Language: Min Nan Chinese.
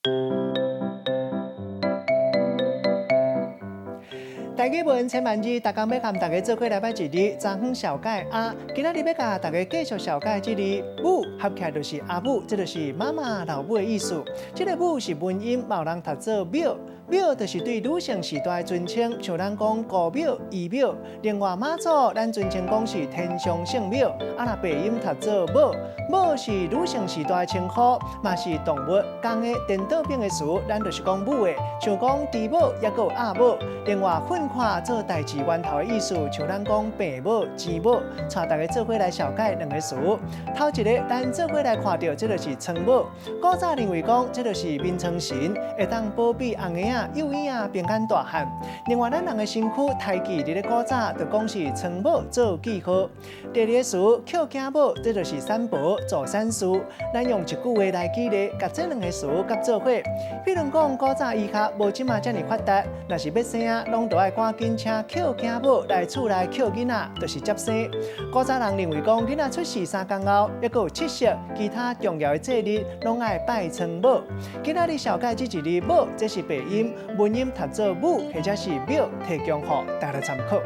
台語文千萬字，逐工欲佮大家做伙來䆀一字，昨昏紹介阿，今仔日欲共大家繼續紹介這字母，合起來就是阿母，這就是媽媽老母的意思。這个母是文音，嘛有人讀做廟。廟就是對女性時代的尊稱，像咱講姑廟、姨廟。另外媽祖，咱尊稱講是天上聖廟。啊，若白音讀做母，母是女性時代的稱呼，嘛是動物公的顛倒反的詞，咱就是講母的，像講豬母，抑閣有鴨母。另外，糞看做代誌源頭的意思，像咱講病母、錢母，帶大家做伙來紹介兩个詞。頭一个，咱做伙來看著，這就是倉母。古早認為講，這就是眠床神，會當保庇紅嬰仔、幼嬰仔平安大漢。另外，咱人的身軀胎記佇咧古早就講是倉母做記號。第二个詞，抾囝母，這就是產婆助產士。咱用一句話來舉例，共這兩个詞佮做伙。比如講，古早醫學無這馬遮爾發達，若是欲生仔，攏著愛趕緊請抾囝母來厝內抾囡仔，就是接生。古早人認為講，囡仔出世3工後，抑閣有七夕，其他重要的節日，攏愛拜倉母。今仔日紹介這一字母，這是白音，文音讀做母，或者是廟，提供予大家參考。